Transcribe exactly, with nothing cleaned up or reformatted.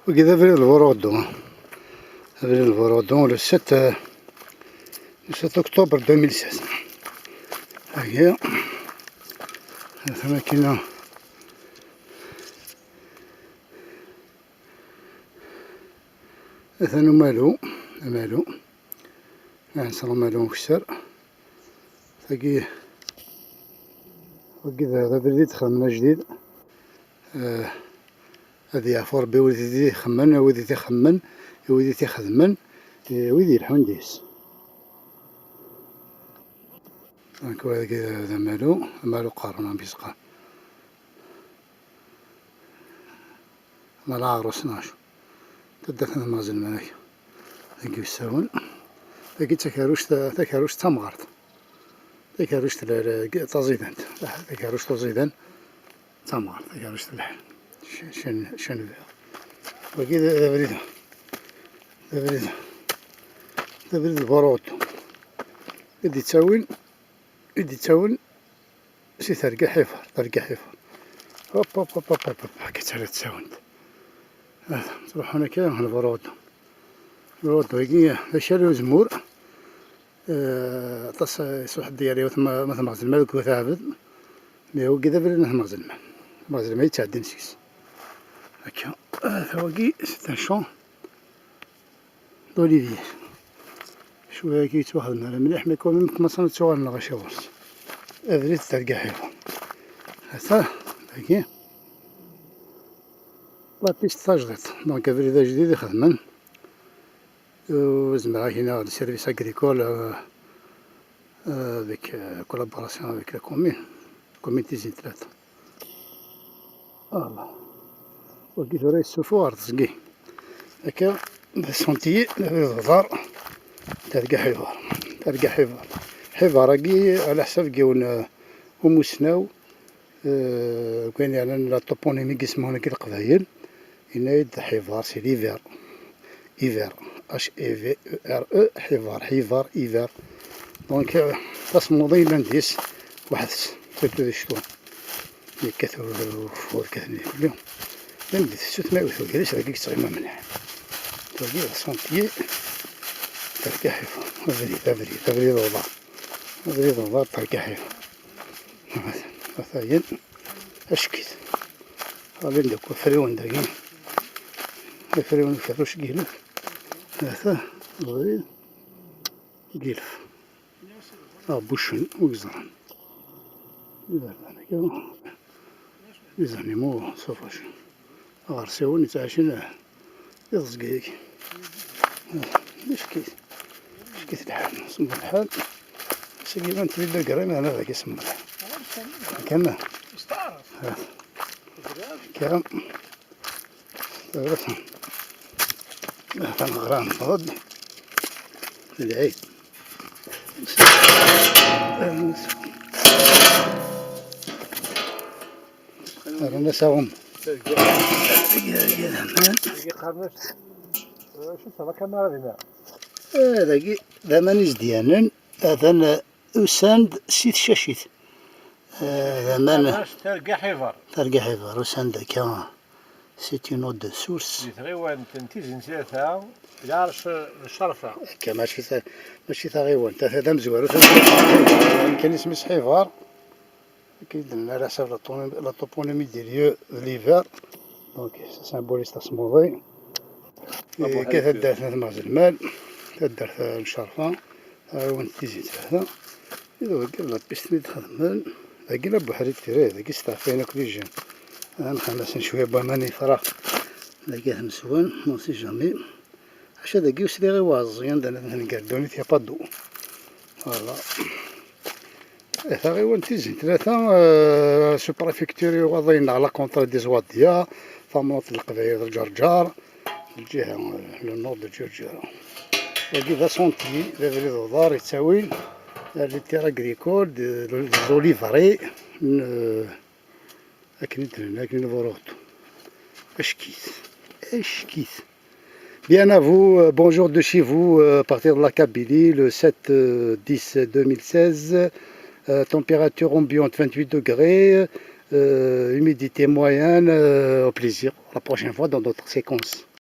Wagi d abrid n Lburuɣdu. Abrid n Lburuɣdu, le sept, euh, le sept octobre deux mille seize. Agi, atan akkin-a. Atan umalu, amalu. Nɛenṣer umalu ukessar. Tagi, wagi d, d abrid i d-xedmen ajdid. Eh, ad yeɛfu Rebbi wid i t-ixemmen, wid i t-ixemmen, wid i t-ixedmen, eh, wid yelḥun deg-s. Donc, wagi d amalu, amalu qqaren, am Bisqa. Mala ɛerus neɣ acu. Taddart n Tmeɣzelman akka. Deg usawen. Tagi d takerruct, takerruct d tamɣart. Takerruct la, la, taẓidant. Takerruct tuẓidan d tamɣart. Takerruct telḥan. Cen, cen, cen. Wagi d, d abrid. D abrid. D abrid n Lburuɣdu. I d-yettawin, i d-yettawin si Terga Ḥifar, Terga Ḥifar. Hop, hop, hop, hop, hop, hop, akka ttara tsawent. Ah, ttruḥun akka ɣer Lburuɣdu. Lburuɣdu-agi d akal uzemmur. Eh, aṭas, eh, yesruḥ-d yal yiwet ma, ma tmeɣzelma deg Wat Ɛbed. Mais wagi d abrid n tmeɣzelma. Tmeɣzelma yettɛeddin seg-s. Akka, ah, tawagi, c'est un champ d'olivier. Cwiya-agi yettwaxdem ara mliḥ, mais quand même commençant ad ttuɣalen lɣaci ɣur-s. Abrid Terga Ḥifar. Ata, dagi. La piste tajdidt. Donc, abrid ajdid i xedmen. Euh, zemreɣ ad ak-iniɣ le service agricole, euh, euh, avec, euh, collaboration avec la commune. Commune Tizi n Ttlata. Voilà. Wagi tura yessufuɣ ɣer teẓgi. Akka, d sentier, d aḍar, Terga Ḥifar. Terga Ḥifar. Ḥifar-agi, ɛla ḥsab n yiwen, uh, umusnaw, uh, deg wayen yeɛnan la toponymie n yismawen-agi n Leqbayel, yenna-yi-d Ḥifar, c'est l'hiver. Hiver. H I V E R E, Ḥifar, Ḥifar, hiver. Donc, euh, tasemmuḍi yellan deg-s, weḥd-s, surtout di ccetwa. Yekkat u-, ugeffur, kkaten irkelli. Llan di tefsut ma yewwet ugris, dagi yettɣima mliḥ. Wagi d sentier Terga Ḥifar. Abrid, abrid, abrid uḍar. Abrid uḍar Terga Ḥifar. Ata-yen. Ackit. Ɣalin deg wafriwen dagi. Afriwen ukerruc n yilef. Ata, abrid. Gilf. Aɣbuccen, ur yeẓran. Iberdan akka. Les animaux sauvages. Aɣersiwen yettɛicin di teẓgi-agi. Ackit. Ackit lḥal. Semmeḍ lḥal. Sigi llan trid degrés, mais ana dagi semmeḍ lḥal. Kan. Kan. Taneɣra n Fred d lɛid. Rran-as aɣum. Eh, dagi d aman izedyanen, atan, eh, usan-d si tcacit. Eh, d aman. Targa Ḥiber. Targa Ḥiber, usan-d akka. C'est une eau de source. Di tɣiwant n Tizi n Tlata, lɛerc n Ccerfa. Akka, mačči ta-, mačči taɣiwant, ta, ta d amezwaru, ta d amezwaru. Kan isem-is Ḥiber. Akka i d-nenna, la, la toponymie, la toponymie des lieux de l'hiver. Donc, ça symbolise tasemmuḍi. Akka taddart n At Mɣzelmal, taddart n Ccerfa. Taɣiwant n Tizi n Tlata. Iḍ wagi la piste-nni d-xedmen. Dagi la Buḥri Tiré, dagi steɛfayen akk les jeunes. Ad nxemmem-asen cwiya n waman i yefrax. Dagi ad ten-swen, on sait jamais. Acu dagi ur sliɣ i waẓẓyan, d anaden gar ddunit, y a pas d'eau. Voilà. Taɣiwant n Tizi n Tlata, euh, sous-préfecture i Uwaḍi neɣ la contrée des Waḍya, tamnaḍt n Leqbayel d Ǧerǧer. Lǧiha, le nord de Ǧerǧer. Wagi d asentier, d abrid uḍar yettawin ar les terres agricoles, de, des oliveraies, n, akken i d-nenna, akken i d-buruɣ. Ackit. Ackit. Bien à vous, euh, bonjour de chez vous, euh, à partir de la Kabylie, le sept, euh, dix deux mille seize, euh, température ambiante vingt-huit degrés, euh, humidité moyenne, euh, au plaisir. La prochaine fois dans d'autres séquences.